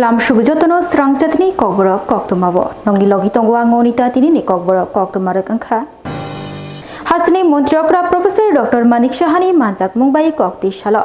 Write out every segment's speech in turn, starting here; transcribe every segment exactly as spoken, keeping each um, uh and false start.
Lam sugu jotono srang chatini kokborok koktwma bo. Nongni logi tongo ang Onita tinini kokborok koktwma rwk wngkha. Hasteni Montri okra Professor Doctor Manik Sahani manjakmung bai kokti salo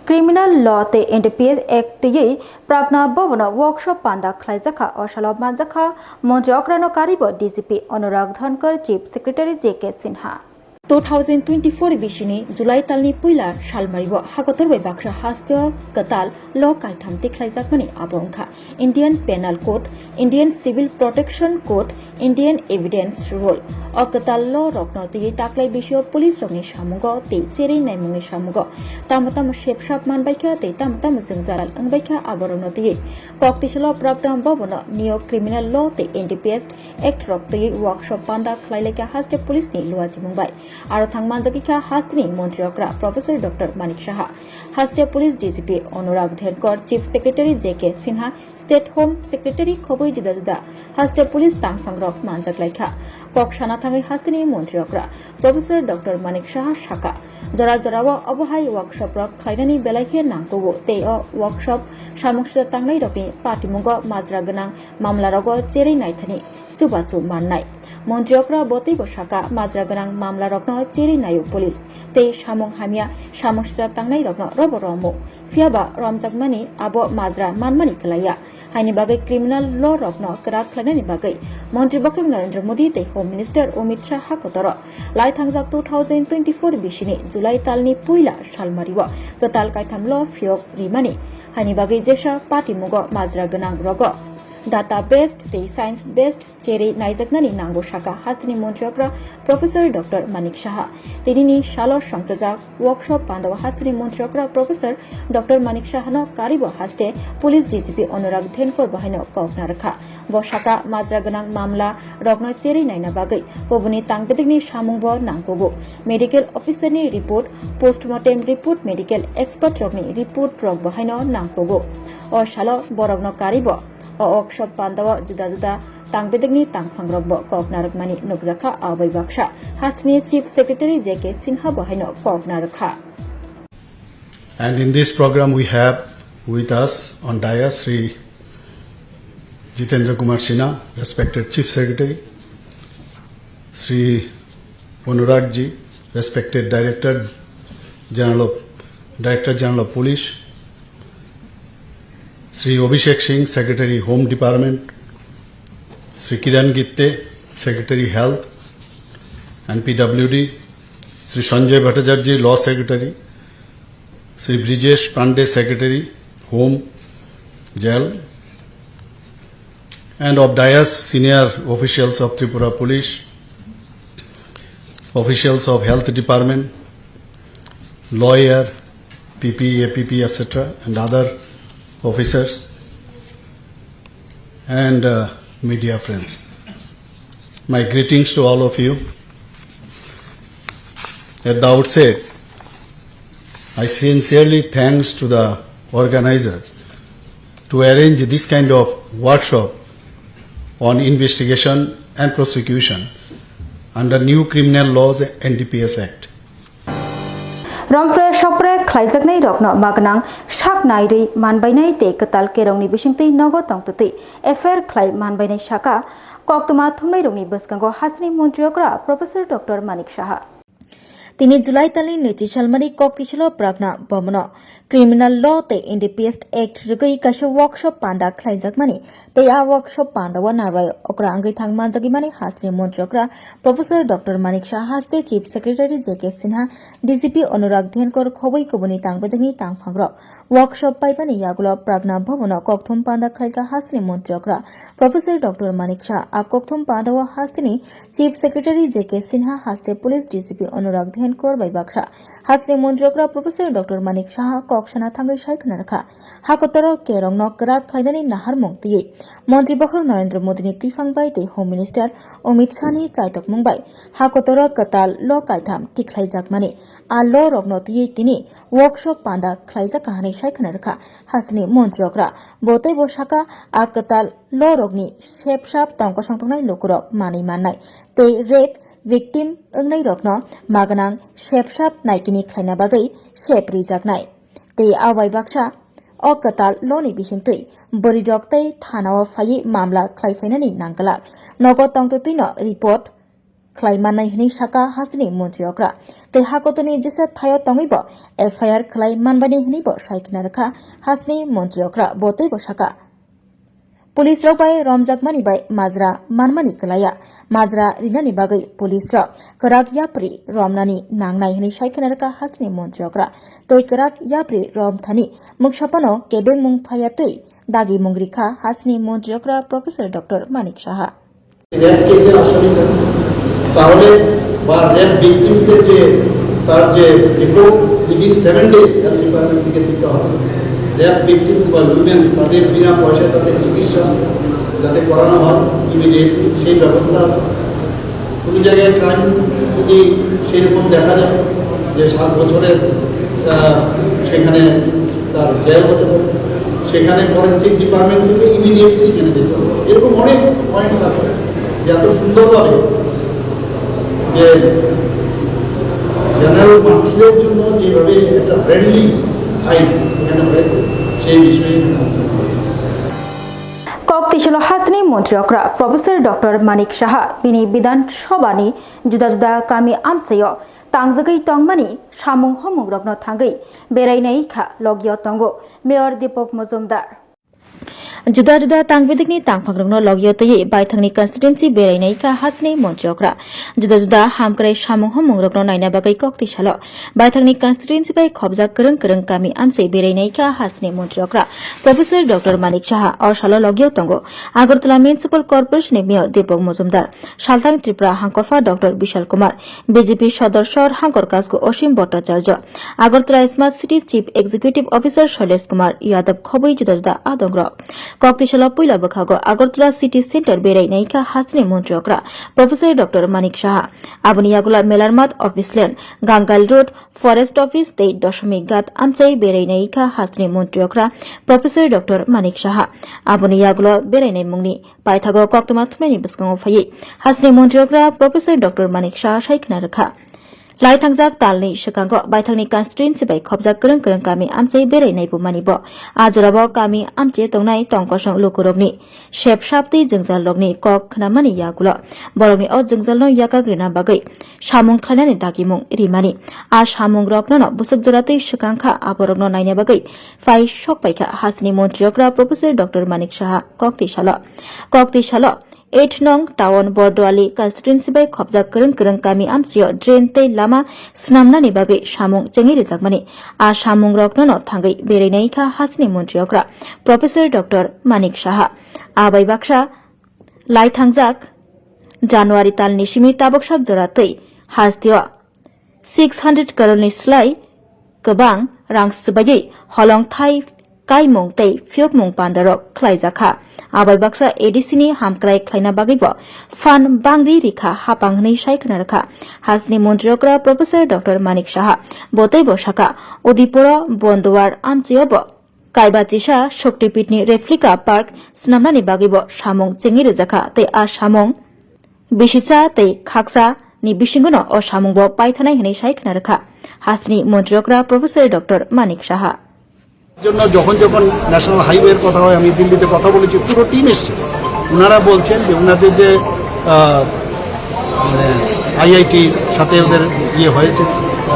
criminal law tei N D P S Act twiwi Pragna Bhavan o workshop panda khlaijakha. O salo manjakha Montri okrano karibo D G P Anurag Dhankar, Chief Secretary J K Sinha. Two thousand twenty-four bisini July talni puila salmaribo hakotor bai baksa hasteo kwtal law kaitham tikhlaijakmani abo wngkha Indian Penal Code, Indian Civil Protection Code, Indian Evidence Rule. O kwtal law rokno twiwi taklai bisio police rokni samungo tei cherwi naimungni samungo tamo tamo sepsap manbaikha tei tamo tamo jwngjal wngbaikha aborokno twiwi. Koktisalo Pragna Bhavan o Neo Criminal Law tei N D P S Act rok twiwi workshop panda khlailaikha haste police ni luachimung bai. Aro thang manjagwi kha hasteni Montri okra Professor Doctor Manik Saha, haste police D G P Anurag Dhankar, Chief Secretary J K Sinha, State Home Secretary khobwi juda juda haste police tangphang rok manjak laikha. Kok sana thangwi hasteni Montri okra Professor Doctor Manik Saha saka, jora jorao obo hai workshop rok khlainani belai khe nangkugo tei o workshop samung sida tangnai rokni patimungo majra gwnang mamla rogo cherwi naithani chubachu mannai. Montri okra bo teibo saka, majra gwnang mamla rokno cherwi naio police tei samung hamya samung sida tangnai rokno robo romo. Phiyaba romjakmani abo majra manmani kwlaiya. Haini bagwi criminal law rokno kwrak khlainani bagwi Montri Bokhorok Narendra Modi tei Home Minister Amit Shah hakotoro lai thangjak two thousand twenty-four bisini July talni puila salmario kwtal kaitham law phiyok rimani. Haini bagwi jesa patimungo majra gwnang rogo data based tei science based cherwi naijaknani nango saka hasteni Montri okra Professor Doctor Manik Saha. Tinini salo songchajak workshop pandao hasteni Montri okra Professor Doctor Manik Sahano karibo haste police D G P Anurag Dhankar bo haino kok narwkha. Bo saka majra gwnang mamla rokno cherwi naina bagwi kubuni tangbedekni samung bo nangkugo. Medical officer ni report, postmortem report, medical expert rokni report rok bo haino nangkugo. O salo borokno karibo o workshop pandao juda juda tangbedekni tangphangrokbo kok narwkmani nukjakha. Abai baksa hasteni Chief Secretary J K Sinha bo haino kok narwkha. And in this program we have with us on dais Shri Jitendra Kumar Sinha, respected Chief Secretary, Shri Anurag ji, respected Director General of, Director General of Police, Shri Abhishek Singh, Secretary Home Department, Shri Kiran Gitte, Secretary Health and P W D, Shri Sanjay Bhattacharjee, Law Secretary, Shri Brijesh Pandey, Secretary Home, Jail, and of dais senior officials of Tripura Police, officials of Health Department, lawyer, P P, A P P, et cetera, and other officers, and, uh, media friends. My greetings to all of you. At the outset, I sincerely thanks to the organizers to arrange this kind of workshop on investigation and prosecution under new criminal laws and N D P S Act. Romphre sopre khlaijaknai rokno magwnang sak nairwi manbainai tei kwtal kerongni bisingtwi nogo tongtwtwi F I R khlai manbainai saka koktwma thumnai rokni bwskango hasteni Montri okra Professor Doctor Manik Saha. Tini July talni naichi salmani koktisalo Pragna Bhavan o Criminal Law tei N D P S Act rwgwi kaisa workshop panda khlaijakmani tei a workshop panda o narwai okra wngwi thang manjagwi mani hasteni Montri okra Professor Doctor Manik Saha, haste Chief Secretary J K Sinha, D G P Anurag Dhankar khobwi kubuni tangbedekni tangphangrok workshop paimani yagulo Pragna Bhavan o kokthum panda khlaikha hasteni Montri okra Professor Doctor Manik Saha. A kokthum panda o hasteni Chief Secretary J K Sinha, haste Police D G P Anurag Dhankar bai baksa hasteni Montri okra Professor Doctor Manik Saha kok sana thangwi sai khna rwkha. Hakotoro kerongno kwrak khlainani naharmung twiwi Montri Bokhorok Narendra Modini tiphang bai tei Home Minister Amit Shahni chaitokmung bai hakotoro kwtal law kaitham tikhlaijakmani. A law rokno twiwi tini workshop panda khlaijakha hwnwi sai khna rwkha hasteni Montri okra. Bo teibo saka a kwtal law rokni sepsap tongkosong tongnai lukurok manwi mannai tei rape victim wngnai rokno magwnang sepsap naikini khlaina bagwi sep rijaknai. Tei abai baksa O kwtal loni bisingtwi bwrwirok tei thanao phaiwi mamla khlai phainani nangglak. Nogo tongtwtwino report khlai mannai hwnwi saka hasteni montri okra. Tei hakotoni jesa thaio tongwibo F I R khlai manbani hwnwibo sai khna rwkha hasteni montri okra, bo teibo saka. Police rok bai romjakmani bai majra manmani kwlaiya. Majra rinani bagwi police rok kwrak yapri romnani nangnai hwnwi sai khna rwkha hasteni montri okra. Tei kwrak yapri romthani muksa phano kebengmung phaiya twi dagi mung rikha hasteni montri okra Professor Doctor Manik Saha. Rape কেসের আসামি থাকে, তাহলে বা র‍্যাপ ভিকটিমসের যে, তার যে report within seven days health department থেকে দিতে হবে। র‍্যাপ ভিকটিমস বা উইমেন তাদের বিনা পয়সায় তাদের চিকিৎসা যাতে করানো হয় ইমিডিয়েটলি, সেই ব্যবস্থা আছে। কোনো জায়গায় ক্রাইম যদি সেই রকম দেখা যায় যে সাত বছরের, আহ, সেখানে তার জেল হতে পারে, সেখানে ফরেন্সিক ডিপার্টমেন্ট থেকে ইমিডিয়েটলি সেখানে যেতে হবে। এরকম অনেক পয়েন্টস আছে যে এত সুন্দরভাবে যে জেনারেল মানুষদের জন্য যেভাবে একটা ফ্রেন্ডলি আইন এখানে হয়েছে, সেই বিষয়ে এখানে আলোচনা হয়েছে। Kok tisalo hasteni montri okra Professor Doctor Manik Saha bini Bidhan Sabhani juda juda kami amchaio tangjagwi tongmani samung homungrokno thangwi berainai kha logio tongo Mayor Deepak Majumdar. Juda juda tangbidikni tangphangrokno logio twiwi baithangni constituency berainai kha hasteni montri okra. Juda juda hamkrai samung homungrokno naina bagwi kok tisalo baithangni constituency bai khobjak kwrwng kwrwng kami amchai berainai kha hasteni montri okra Professor Doctor Manik Saha o salo logio tongo Agartala Municipal Corporation ni Mayor Deepak Majumdar, Salthang Tripura Hangkorpha Doctor Bishal Kumar, B J P Sodor Sohor Hangkor Kasku Osim Bhattacharya, Agartala Smart City Chief Executive Officer Shailesh Kumar Yadav khobwi juda juda adongrok. Kok tisalo puila bwkhago Agartala City Center berai naikha hasteni montri okra Professor Doctor Manik Saha. Aboni yagulo Melarmat Office Land, Gangail Road, Forest Office tei Doshomik Ghat amchai berai naikha hasteni montri okra Professor Doctor Manik Saha. Aboni yagulo berai naimungni paithago koktwma thumnaini bwskango phaiwi hasteni montri okra Professor Doctor Manik Saha sai khna rwkha. Lai thangjak talni swkango baithangni constituency bai khobjak kwrwng kwrwng kami amchai berai naibumani bo. A jorao kami amchai tongnai tongkosong lukurokni sep saptwi jwngjalrokni kok khnamani yagulo borokni o jwngjalno yakak rwna bagwi samung khlainani dagimung rimani. A samungrokno bwswk joratwi swkang kha, aborokno naina bagwi phai sok paikha hasteni montri okra Professor Doctor Manik Saha kok twi salo. Kok twi salo eight nong Town Bordoali constituency bai khobjak kwrwng kwrwng kami amchio drain tei lama swnamnani bagwi samung chengwi rwjakmani. A samungrokno thangwi berai naikha hasteni montri okra Professor Doctor Manik Saha. A bai baksa lai thangjak January talni simi tabuksak jora twi hasteo six hundred crore ni slai kwbang rang swbaiwi holongthai kaimung tei phiyokmung pandarok khlaijakha. A bai baksa A D C ni hamkrai khlaina bagwibo phan bangri rikha hapang hwnwi sai khna rwkha hasteni montri okra Professor Doctor Manik Saha. Bo teibo saka, Udipuro Bonduar amchio bo Kaiba chisa Shakti Peethni replica park swnamnani bagwibo samung chengwi rwjakha tei a samung bisisa tei khaksa ni bisingono o samungbo paithanai hwnwi sai khna rwkha hasteni montri okra Professor Doctor Manik Saha. জন্য যখন যখন ন্যাশনাল হাইওয়ের কথা হয়, আমি দিল্লিতে কথা বলেছি, পুরো টিম এসছে। ওনারা বলছেন যে ওনাদের যে, আহ, মানে, আইআইটির সাথে ওদের ইয়ে হয়েছে,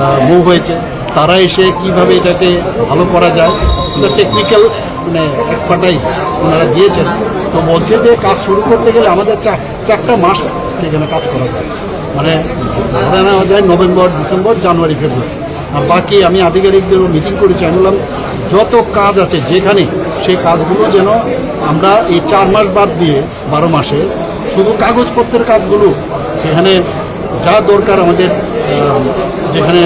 আহ, মুভ হয়েছে, তারা এসে কিভাবে এটাকে ভালো করা যায়, ওদের টেকনিক্যাল, মানে, এক্সপার্টাইজ ওনারা দিয়েছেন। তো বলছে যে কাজ শুরু করতে গেলে আমাদের চার, চারটা মাস এখানে কাজ করা যায়, মানে, ধরে নেওয়া যায় নভেম্বর, ডিসেম্বর, জানুয়ারি, ফেব্রুয়ারি। আর বাকি আমি আধিকারিকদেরও মিটিং করেছি, আমি বললাম যত কাজ আছে যেখানে, সেই কাজগুলো যেন আমরা এই চার মাস বাদ দিয়ে বারো মাসে শুধু কাগজপত্রের কাজগুলো, সেখানে যা দরকার আমাদের, আহ, যেখানে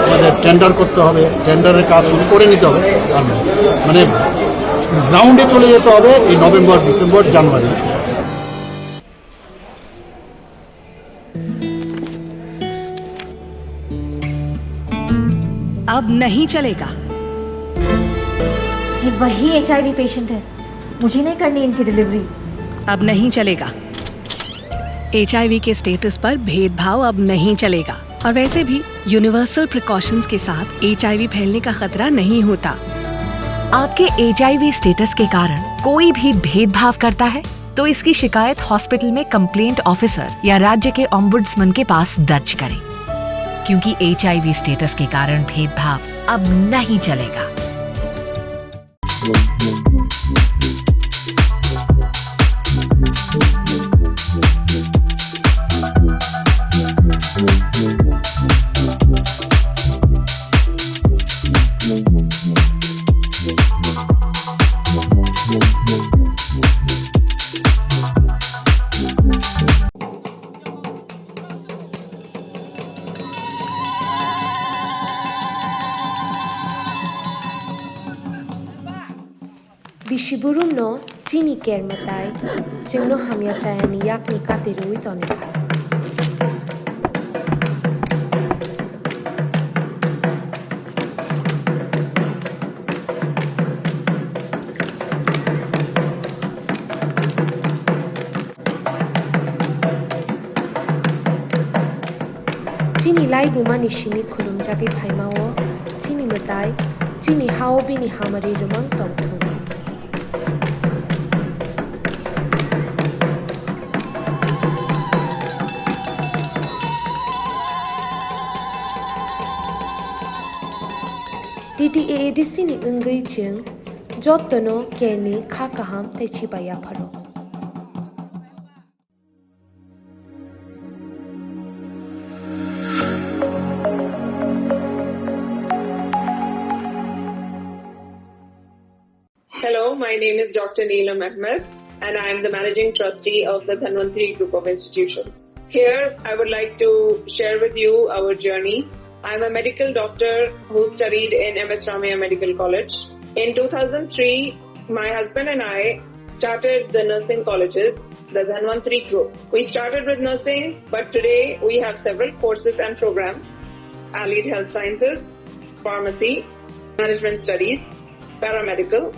আমাদের টেন্ডার করতে হবে, টেন্ডারের কাজগুলো করে নিতে হবে। আর মানে গ্রাউন্ডে চলে যেতে হবে এই নভেম্বর, ডিসেম্বর, জানুয়ারি। अब नहीं चलेगा। ये वही एचआईवी पेशेंट है, मुझे नहीं करनी इनकी डिलीवरी। अब नहीं चलेगा। एचआईवी के स्टेटस पर भेदभाव अब नहीं चलेगा। और वैसे भी यूनिवर्सल प्रिकॉशंस के साथ एचआईवी फैलने का खतरा नहीं होता। आपके एचआईवी स्टेटस के कारण कोई भी भेदभाव करता है, तो इसकी शिकायत हॉस्पिटल में कंप्लेंट ऑफिसर या राज्य के ओम्बुड्समैन के पास दर्ज करें, क्योंकि एचआईवी स्टेटस के कारण भेदभाव अब नहीं चलेगा। Bisi burumno chini ker mwtai chwngno hamya chayani yakni kati rwui toni kha. Chini laibumani simi khulumjagwi phaimao, chini mwtai, chini hao bini hamari rwmang tongthung. T T A A D C ni wngwi chwng jottono kerni kha kaham tei chibai yapharo. Hello, my name is Doctor Neelam Ahmed, and I am the Managing Trustee of the Dhanvantri Group of Institutions. Here, I would like to share with you our journey. I'm a medical doctor who studied in M S Ramaiah Medical College. In two thousand three, my husband and I started the nursing colleges, the Dhanvantri Group. We started with nursing, but today we have several courses and programs: Allied Health Sciences, Pharmacy, Management Studies, Paramedical.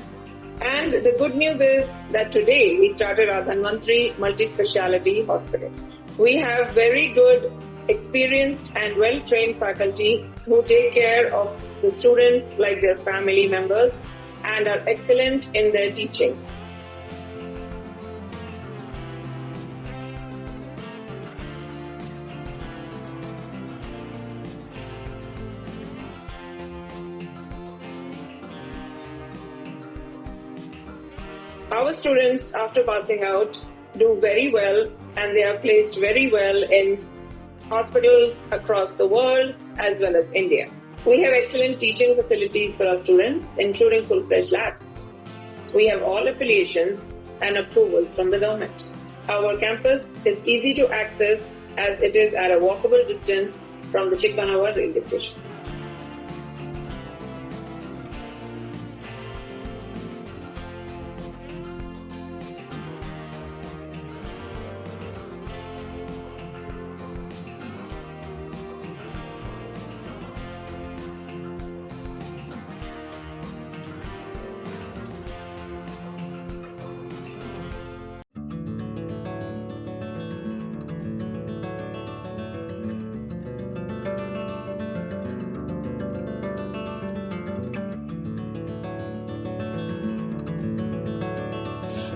And the good news is that today we started our Dhanvantri Multi-Speciality Hospital. We have very good, experienced and well-trained faculty who take care of the students like their family members and are excellent in their teaching. Our students, after passing out, do very well and they are placed very well in hospitals across the world as well as India. We have excellent teaching facilities for our students, including full-fledged labs. We have all affiliations and approvals from the government. Our campus is easy to access as it is at a walkable distance from the Chikmanawa railway station.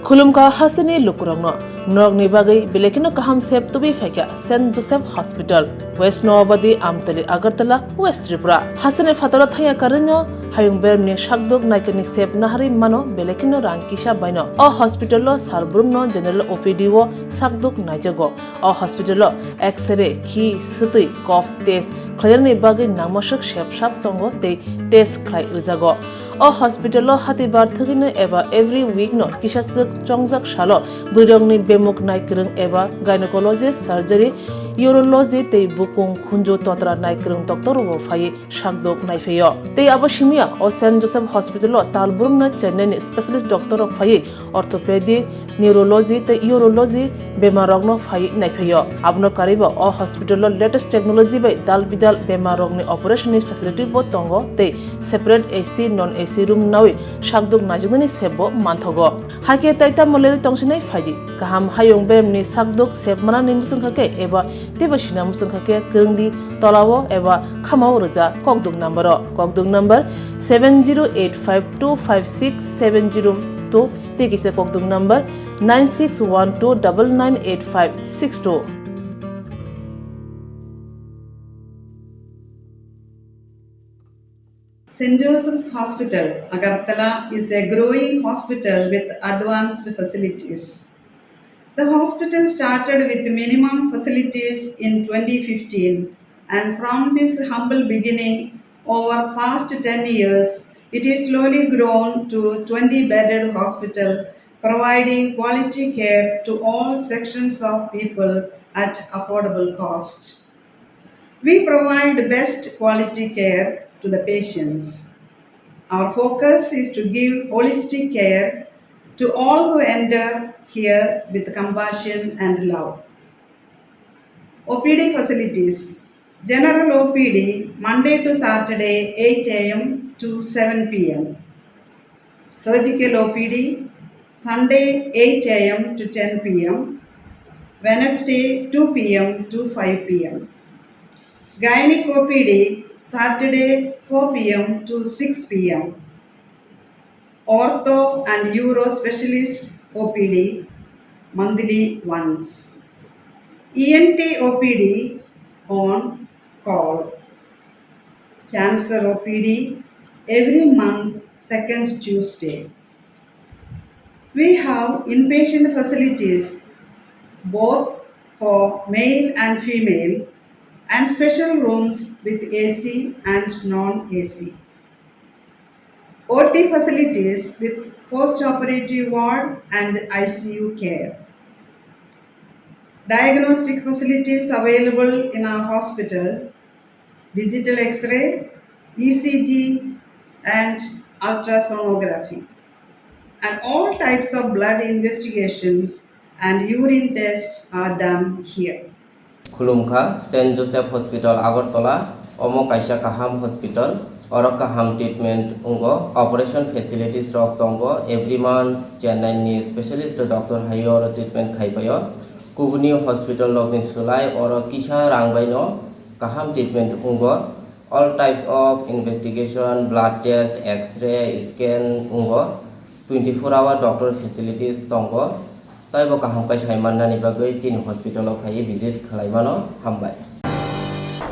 Khulumkha hasteni lukurokno, norokni bagwi belai kheno kaham sep tubui phaikha Saint Joseph Hospital, West Noabadi, Amtali, Agartala, West Tripura. Hasteni phataro thangya karwino hayung beremni sakduk naikani sep naharwi mano belai kheno rang kisa baino. O hospital-o sar brumno general O P D-o sakduk naijago. O hospital-o X-ray, khi, swtwi, cough test khlainani bagwi nangmaswk sep sap tongo tei test khlai rwjago. O hospital-o hatibar thwgwino eba every week-no kisaswk chongjak salo bwrwirokni bemuk naikwrwng eba gynecology, surgery, urology tei bukung khunju totra naikwrwng doctor-rokbo phaiwi sakdok naiphaio. Tei abo simiya o Saint Joseph Hospital-o tal brumno Chennai-ni specialist doctor-rok phaiwi orthopedic, neurology tei urology bemarrokno phaiwi naiphaio. Abono karwibo o hospital-o latest technology bai dal bidal bemarrokni operation-ni facility-bo tongo tei separate A C, non A C room nawi sakdok naijaknani sep-bo manthogo. Hakhe tai tamo lerwi tongsinai phaidi. Kaham hayung beremni sakdok sep manani muchungkha khe eba teibo sina muchungkha khe kwrwngdi tolao eba khamao rwja kokduk number-o. Kokduk number seven zero eight five two five six seven zero two tei kisa kokdwng number nine six one two double nine eight five six two. Saint Joseph's Hospital, Agartala is a growing hospital with advanced facilities. The hospital started with minimum facilities in twenty fifteen, and from this humble beginning, over past ten years, it is slowly grown to twenty bedded hospital, providing quality care to all sections of people at affordable cost. We provide best quality care to the patients. Our focus is to give holistic care to all who enter here with compassion and love. O P D facilities. General O P D, Monday to Saturday, eight A M to seven P M. Surgical O P D, Sunday, eight A M to ten P M, Wednesday, two P M to five P M. Gynec O P D, Saturday, four P M to six P M. Ortho and Uro Specialist O P D, monthly once. E N T O P D on call. Cancer O P D every month, second Tuesday. We have inpatient facilities both for male and female and special rooms with A C and non-A C. O T facilities with post-operative ward and I C U care. Diagnostic facilities available in our hospital, digital X-ray, E C G, and ultrasonography. And all types of blood investigations and urine tests are done here. Khulumkha, Saint Joseph Hospital, Agartala, omo kaisa kaham hospital, oro kaham treatment wngo, operation facilities rok tongo, every month Chennai ni specialist doctor hai oro treatment khai paio. Kubuni hospital rokni slai oro kisa rang bai no kaham treatment wngo. All types of investigation, blood test, X-ray, scan wngo. Twenty four hour doctor facilities tongo. Taibo kaham khe sai mannani bagwi chini hospital o phaiwi visit khlai mano. Hambai.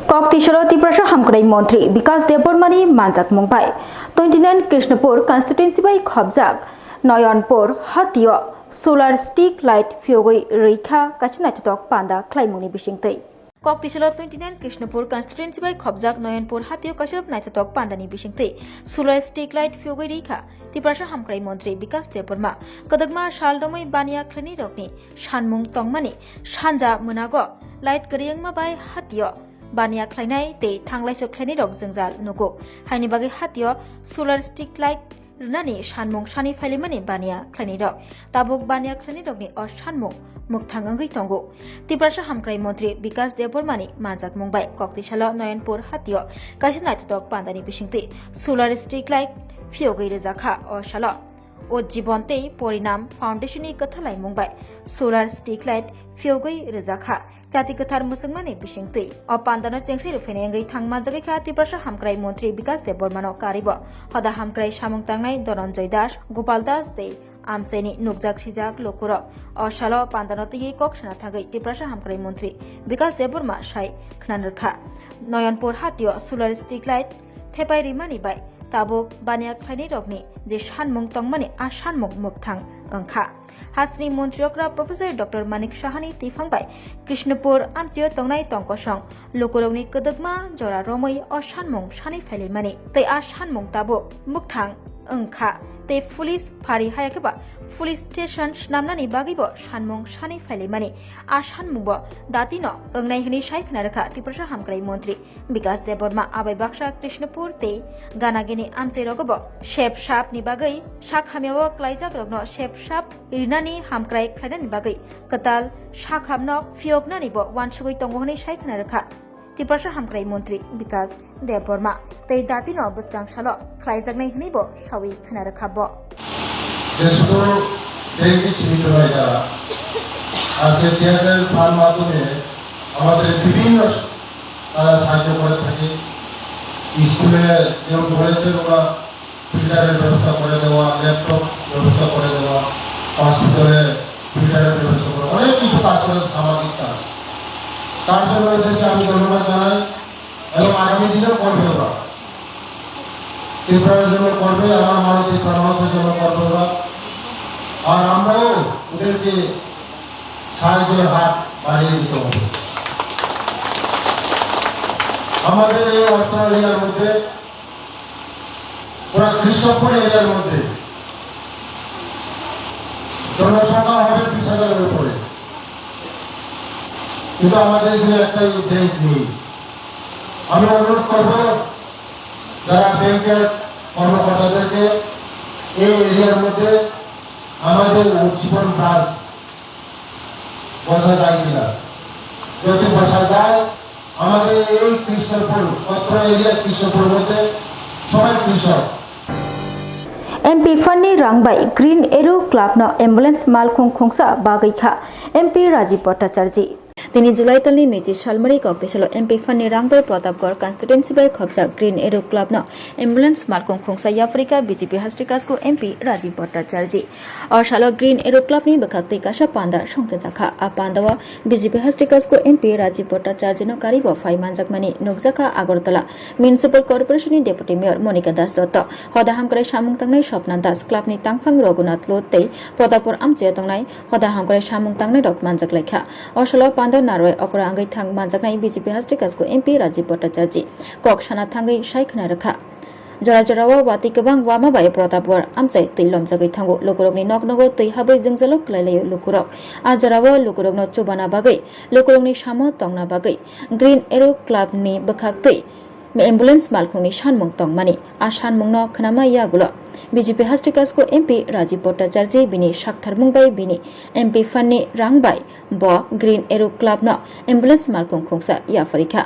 Kok tisoro Tiprasa Hamkrai Montri Bikas Debbarmani manjakmung bai twenty nine Krishnapur constituency bai khobjak Noyonpur hatio solar street light phiyogwi rwikha kaisa naithothok panda khlaimungni bisingtwi. Kok tisalo twenty nine Krishnapur constituency bai khobjak Noyonpur hatio kaisa naithothok pandani bisingtwi solar street light phiyogwi rikha Tiprasa Hamkrai Montri Bikas Debbarma. Kwdwkma sal romwi baniya khlainai rokni sanmung tongmani sanja mwnago light kwrwi wngma bai hatio baniya khlainai tei thanglaisok khlainai rok jwngjal nugo. Haini bagwi hatio solar street light rwnani sanmung sani phailaimani baniya khlainai rok. Tabuk baniya khlainai rokni o sanmung mwkthang wngwi tongo. Tiprasa Hamkrai Montri Bikas Debbarmani manjakmung bai kok tisalo Noyonpur hatio kaisa naithothok pandani bisingtwi solar street light phiyogwi rwjakha o salo. O Jibon tei Porinam Foundation ni kwthalaimung bai solar street light phiyogwi rwjakha. Jati kwthar mwchwngmani bisingtwi o pandano chengsai rwphainai wngwi thang manjagwi kha Tiprasa Hamkrai Montri Bikas Debbarmano karibo hoda hamkrai samung tangnai Dhananjay Das, Gopal Das tei amchaini nukjak sijak lukurok. O salo pandano twiwi kok sana thangwi Tiprasa Hamkrai Montri Bikas Debbarma sai khna rwkha. Noyonpur hatio solar street light thepai rimani bai tabuk baniya khlainai rokni je sanmung tongmani a sanmung mwkthang wngkha. Hasteni Montri okra Professor Doctor Manik Sahani twiphang bai Krishnapur amchio tongnai tongkosong lukurokni kwdwkma jora romwi o sanmung sani phailaimani tei a sanmung tabuk mwkthang wngkha tei police phari haya khe ba police station snamnani bagwi bo sanmung sani phailaimani a sanmung bo datino wngnai hwnwi sai khna rwkha Tiprasa Hamkrai Montri Bikas Debbarma. Abai baksa Krishnapur tei Ganagini amchai rogo bo sep sap ni bagwi sak hamya o klaijak rokno sep sap rinani hamkrai khlainani bagwi kwtal sakhamno phiyoknani bo uansugwi tongo hwnwi sai khna rwkha Tiprasa Hamkrai Montri Bikas Debbarma tei datino bwskang salo khlaijaknai hwnwi bo sawi khna rwkha bo. Jesukhu Delhi simi tonglaijak. Aste siyasal phan madhyome amader bibhinno, ah, sahajyo kore thaki. School-e jemon boleche, ফিল্টারের ব্যবস্থা করে দেওয়া, ল্যাপটপ ব্যবস্থা করে দেওয়া, হসপিটালে ফিল্টারের ব্যবস্থা করে, অনেক কিছু কাজ করেছে, সামাজিক কাজ। তার জন্য ওদেরকে আমি ধন্যবাদ জানাই এবং আগামী দিনেও করবে ওরা। ত্রিপুরার জন্য করবে, আমার মনে হয় ত্রিপুরা মানুষের জন্য করবে ওরা। আর আমরাও ওদেরকে সাহায্যের হাত বাড়িয়ে দিতে হবে। আমাদের এই অস্ট্রেলিয়ার মধ্যে, পুরা কৃষকপুর এরিয়ার মধ্যে জনসংখ্যা হবে বিশ হাজারের উপরে, কিন্তু আমাদের এখানে একটাই ব্যাংক নেই। আমি অনুরোধ করব যারা ব্যাংকের কর্মকর্তাদেরকে এই এরিয়ার মধ্যে আমাদের উজ্জীবন ব্রাঞ্চ বসা যায় কিনা। যদি বসা যায়, আমাদের এই কৃষ্ণপুর, অত্র এরিয়া কৃষ্ণপুর মধ্যে সবাই কৃষক। M P Phanni rang bai Green Arrow Club no ambulance malkhung khungsa bagwi kha M P Rajiv Bhattacharjee. Tini July talni naichi salmari koktisalo M P Phanni rang bai Pratapgarh constituency bai khopjak Green Arrow Club no ambulance malkhung khungsa yapharikha B J P Hasti Kasku M P Rajiv Bhattacharjee. O salo Green Arrow Club ni bwkhak twi kaisa panda songchajakha. A panda o B J P Hasti Kasku M P Rajiv Bhattacharjee no karibo phai manjakmani nukjakha Agartala Municipal Corporation ni Deputy Mayor Monika Das Dotto. Hoda hamkrai samung tangnai Swapna Das, club ni tangphang Raghunath Lod tei Pratapgarh amchaio tongnai hoda hamkrai samung tangnai rok manjak laikha. O salo panda narwai okra wngwi thang manjaknai B J P Hasti Kasku M P Rajiv Bhattacharjee kok sana thangwi sai khna rwkha. Jora jorao watwi kwbang wama bai Pratapgarh amchai twi lomjagwi thango. Lukurokni nok nogo twi habwi jwngjalo kwlailaio lukurok. A jorao lukurokno chubana bagwi, lukurokni samo tongna bagwi Green Arrow Club ni bwkhak twi ambulance malkhungni sanmung tongmani. A sanmungno khwnama yagulo B J P Hasti Kasku M P Rajiv Bhattacharjee bini saktharmung bai bini M P Phanni rang bai bo Green Arrow Club no ambulance malkhung khungsa yapharikha.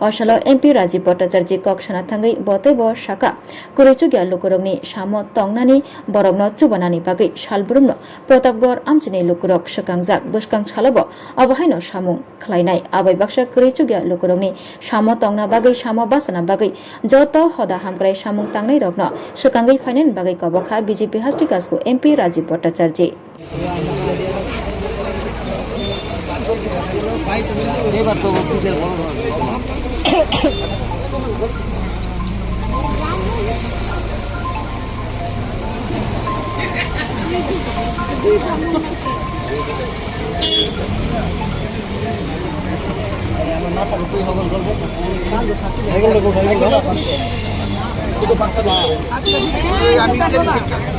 O salo M P Rajiv Bhattacharjee kok sana thangwi bo tei bo saka, kwrwi chukya lukurokni samo tongnani borokno chubanani bagwi salbrumno Pratapgarh amchini lukurok swkangjak bwskang salobo obo haino samung khlainai. Abai baksa kwrwi chukya lukurokni samo tongna bagwi, samo bachana bagwi joto hoda hamkrai samung tangnairokno swkangwi phainani bagwi kobokha B J P Hasti Kasku M P Rajiv Bhattacharjee.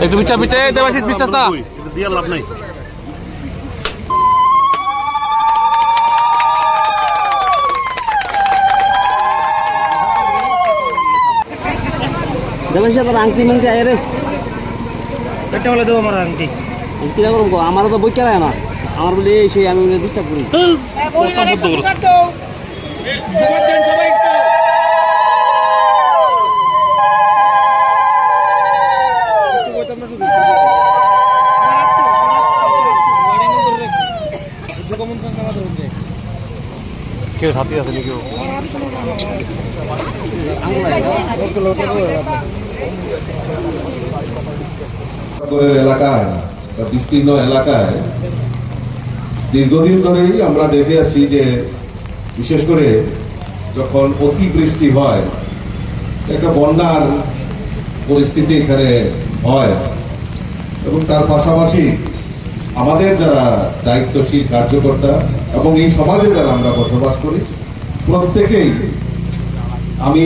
একটু পিছা পিছে, দেবাশিস পিছাস না। এটা দিয়ে লাভ নাই। দেবাশিস, তোর আংটি মাংটি আয় রে। এটা হলে দেবো আমার আংটি। আংটি না করুন গো, আমারও তো বই কেনায় না। আমার বলে এই সেই আমি ডিস্টার্ব করি। হ্যাঁ, বই না, বন্ধ করো। কেউ সাথী আছে নাকি? এলাকায় বা বিস্তীর্ণ এলাকায় দীর্ঘদিন ধরেই আমরা দেখে আসছি যে বিশেষ করে যখন অতিবৃষ্টি হয়, একটা বন্যার পরিস্থিতি এখানে হয় এবং তার পাশাপাশি আমাদের যারা দায়িত্বশীল কার্যকর্তা এবং এই সমাজে যারা আমরা বসবাস করি, প্রত্যেকেই, আমি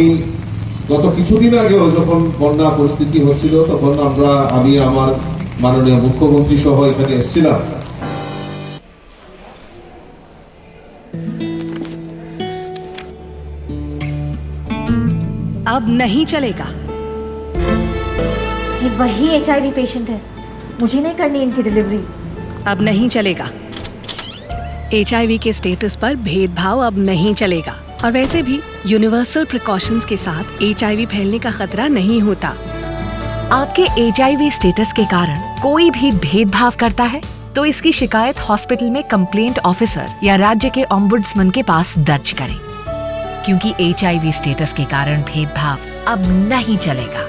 গত কিছুদিন আগেও যখন বন্যা পরিস্থিতি হচ্ছিল, তখন আমরা, আমি আমার মাননীয় মুখ্যমন্ত্রী সহ এখানে এসেছিলাম। अब नहीं चलेगा। ये वही एचआईवी पेशेंट है, मुझे नहीं करनी इनकी डिलीवरी। अब नहीं चलेगा। एचआईवी के स्टेटस पर भेदभाव अब नहीं चलेगा। और वैसे भी यूनिवर्सल प्रिकॉशंस के साथ एचआईवी फैलने का खतरा नहीं होता। आपके एचआईवी स्टेटस के कारण कोई भी भेदभाव करता है, तो इसकी शिकायत हॉस्पिटल में कंप्लेंट ऑफिसर या राज्य के ओम्बुड्समैन के पास दर्ज करें, क्योंकि एचआईवी स्टेटस के कारण भेदभाव अब नहीं चलेगा।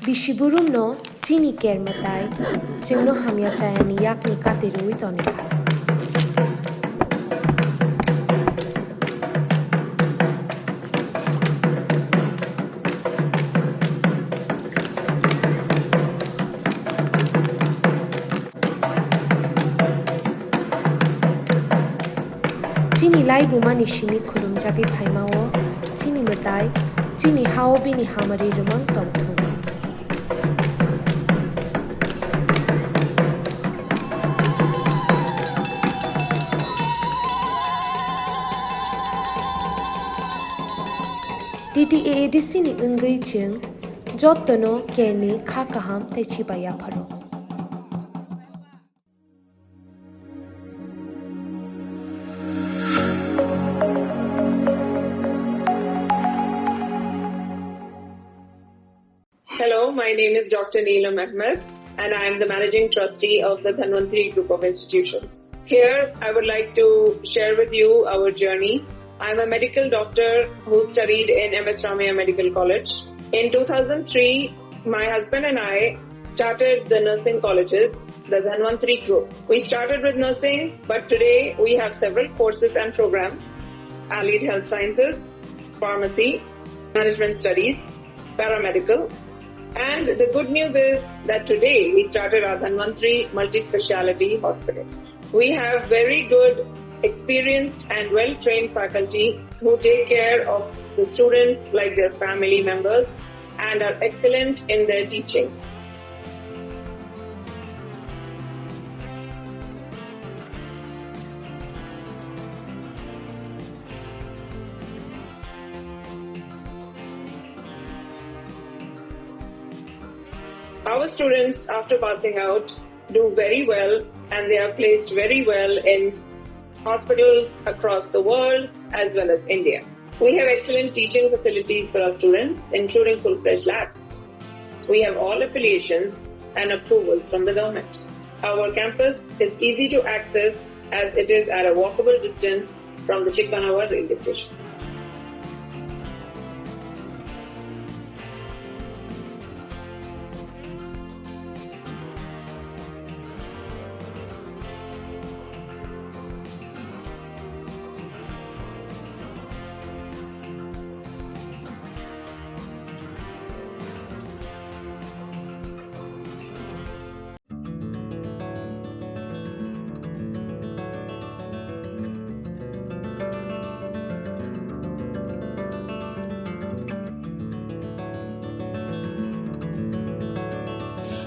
Bisi burumno chini ker mwtai, chwngno hamya chayani yakni kati rwui tonikha. Chini laibumani simi khulumjagwi phaima-o, chini mwtai, chini ha-o bini hamari rwmang tongthung. T T A A D C ni wngwi chwng jottono kerni kha kaham tei chibai yapharo. Hello, my name is Doctor Neelam Ahmed, and I am the Managing Trustee of the Dhanvantri Group of Institutions. Here, I would like to share with you our journey. I'm a medical doctor who studied in M S Ramaiah Medical College. In two thousand three, my husband and I started the nursing colleges, the Dhanvantri Group. We started with nursing, but today we have several courses and programs: Allied Health Sciences, Pharmacy, Management Studies, Paramedical. And the good news is that today we started our Dhanvantri Multi-Speciality Hospital. We have very good, experienced and well-trained faculty who take care of the students like their family members and are excellent in their teaching. Our students, after passing out, do very well, and they are placed very well in hospitals across the world as well as India. We have excellent teaching facilities for our students, including full-fledged labs. We have all affiliations and approvals from the government. Our campus is easy to access as it is at a walkable distance from the Chikmanawa railway station.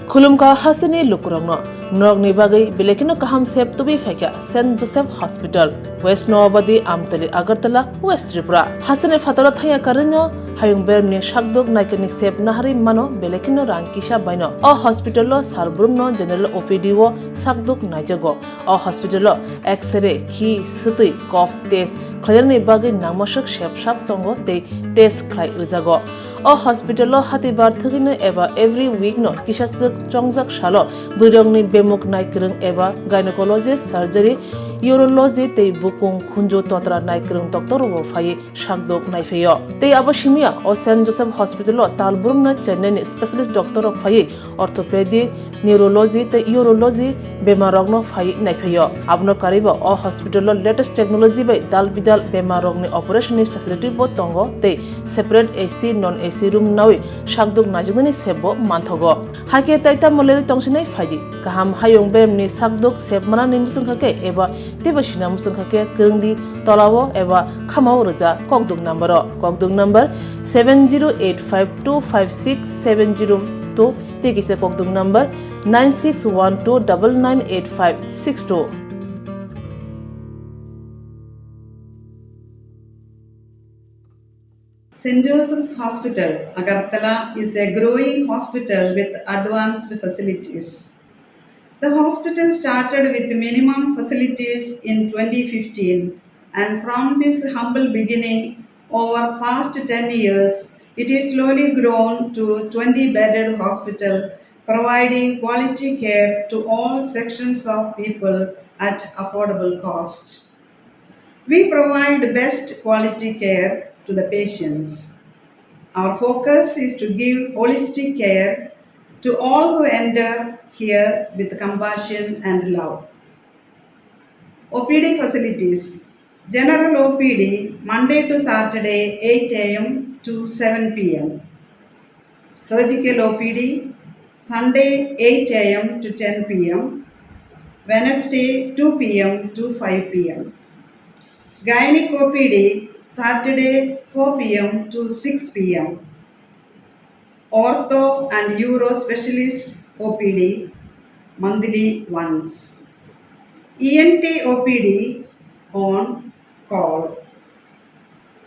Khulumkha hasteni lukurokno, norokni bagwi belai kheno kaham sep tubui phaikha Saint Joseph Hospital, West Noabadi, Amtali, Agartala, West Tripura. Hasteni phataro thaya karwino hayung beremni sakduk naikani sep naharwi mano belai kheno rang kisa baino. O hospital-o sar brumno general O P D-o sakduk naijago. O hospital-o X-ray, khi, swtwi, cough test khlainani bagwi nangmaswk sep sap tongo tei test khlai rwjago. O hospital-o hatibar thwgwino eba every week-no kisaswk chongjak salo bwrwirokni bemuk naikwrwng eba gynecology, surgery, urology tei bukung khunju totra naikwrwng doctor-bo phaiwi sakduk naiphaio. Tei abo simiya o Saint Joseph Hospital-o tal brumno Chennai-ni specialist doctor-rok phaiwi orthopedic, neurology tei urology bemarrokno phaiwi naiphaio. Abono karwibo o hospital-o latest technology bai dal bidal bemarrokni operation-ni facility-bo tongo tei separate A C, non A C room nawi sakduk naijaknani sep-bo manthogo. Hakhe tai tamo lerwi tongsinai phaidi. Kaham hayung beremni sakduk sep manani muchungkha khe eba teibo sina muchungkha khe kwrwngdi tolao eba khamao rwja kokduk number-o. Kokduk number seven zero eight five two five six seven zero two tei kisa kokduk number nine six one two double nine eight five six two. Saint Joseph's Hospital, Agartala is a growing hospital with advanced facilities. The hospital started with minimum facilities in twenty fifteen, and from this humble beginning, over past ten years, it is slowly grown to twenty bedded hospital, providing quality care to all sections of people at affordable cost. We provide best quality care to the patients. Our focus is to give holistic care to all who enter here with compassion and love. O P D facilities. General O P D, Monday to Saturday, eight a m to seven p m. Surgical O P D, Sunday, eight a m to ten p m, Wednesday, two p m to five p m. Gynec O P D, Saturday, four p m to six p m. Ortho and Uro Specialist O P D, monthly once. E N T O P D on call.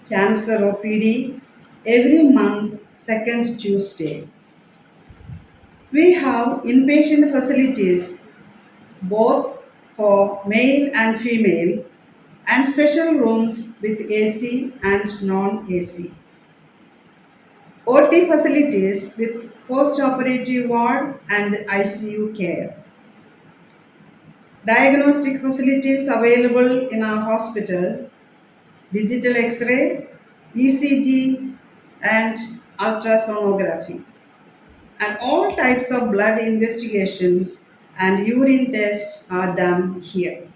Cancer O P D every month, second Tuesday. We have inpatient facilities both for male and female and special rooms with A C and non-A C. O T facilities with post-operative ward and I C U care. Diagnostic facilities available in our hospital, digital X-ray, E C G, and ultrasonography. And all types of blood investigations and urine tests are done here.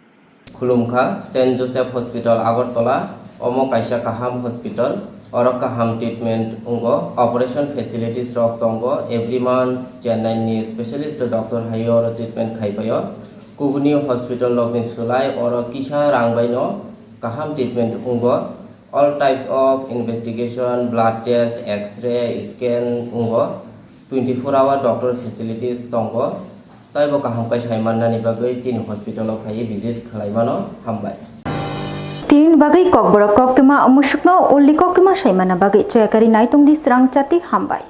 Khulumkha, Saint Joseph Hospital, Agartala, omo kaisa kaham hospital, oro kaham treatment wngo, operation facilities rok tongo, every month Chennai ni specialist doctor hai oro treatment khaipaio, kubuni hospital rokni swlai oro kisa rang baino kaham treatment wngo, all types of investigation, blood test, X-ray, scan wngo, twenty four hour doctor facilities tongo. Taibo kaham khe saimannani bagwi chini hospital o phaiwi visit khlai mano. Hambai. Tinini bagwi Kokborok koktwma o musukno uldi koktwma saimanna bagwi choyakari naitongdi srang chati hambai.